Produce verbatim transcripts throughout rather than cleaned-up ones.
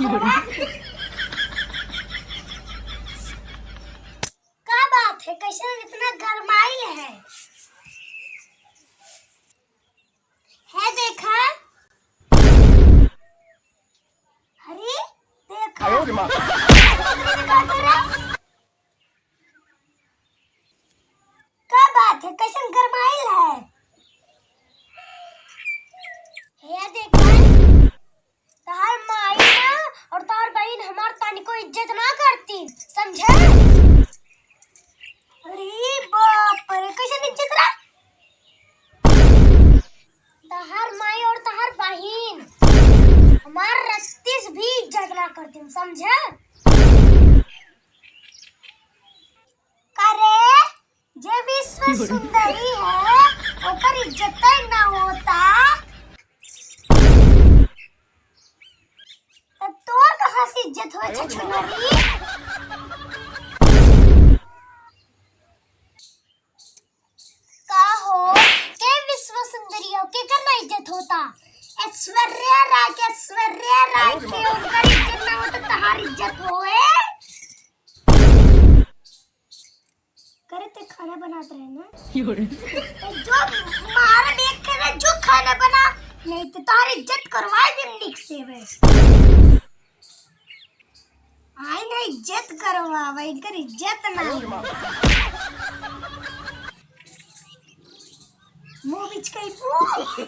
का बात है, कैसे इतना गरमाइल है? है देखा, अरे देखा। का बात है, कैसन गरमाइल है? हे देखा, तहार माई ना और तहार बहिन हमार तनिको इज्जत ना करती, समझे? अरे बाप रे, कैसन इज्जत रे? तहार माई और तहार बहिन हमार रत्ती से भी इज्जत ना करती, समझे? करे, जे विश्व सुंदरी है, ओकर इज्जत ना होता। तो तोर कहाँ से इज्जत होए, छछुनरी? का हो, के विश्व सुंदरी हो, केकर ना इज्जत होता? ऐश्वर्या राय के, ऐश्वर्या राय के, ओकर इज्जत ना होता, तहार इज्जत होए। करे ते खाना बनात रहे ना? ए, जो मारा देख के रे, जो खाना बना, नहीं तो तार इज्जत करवाए दिन निक से बे। आई ना इज्जत करवावा, इनकर इज्जत ना। मुँह बिचकइबू,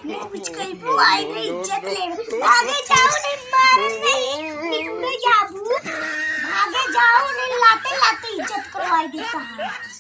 मुँह बिचकइबू, आई ना इज्जत ले। भागे जाओ, नहीं मारन नहीं, निकले जाबू। भागे जाओ, नहीं लाते लाते इज्जत करवाई देता है।